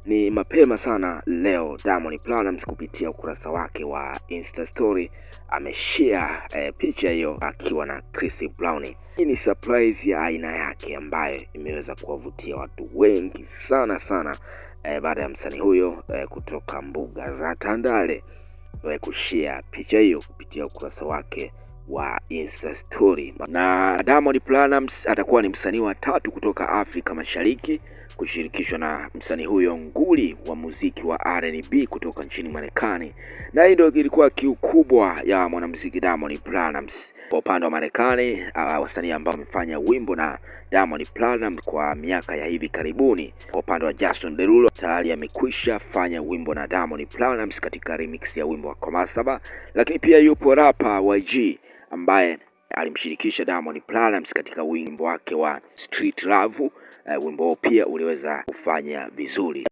Ni mapema sana leo Diamond Platnumz kupitia ukurasa wake wa Insta story ameshare picha hiyo akiwa na Chris Brown. Hii ni surprise ya aina yake ambayo imeweza kuwavutia watu wengi sana sana baada ya msanii huyo kutoka mbuga za Tandale kushare picha hiyo kupitia ukurasa wake wa Insta story. Na Diamond Platnumz atakuwa ni msanii wa tatu kutoka Afrika Mashariki kushirikishwa na msanii huyo nguli wa muziki wa R&B kutoka nchini Marekani, na hii ndio ilikuwa kiu kubwa ya mwanamuziki Diamond Platnumz. Kwa upande wa Marekani, wasanii ambao wamefanya wimbo na Diamond Platnumz kwa miaka ya hivi karibuni, kwa upande wa Jason Derulo tayari amekwisha fanya wimbo na Diamond Platnumz katika remix ya wimbo wa Komasaba, lakini pia yupo rapa YG ambaye alimshirikisha Diamond Platnumz katika wimbo wake wa Street Love. Wimbo huo pia uliweza kufanya vizuri.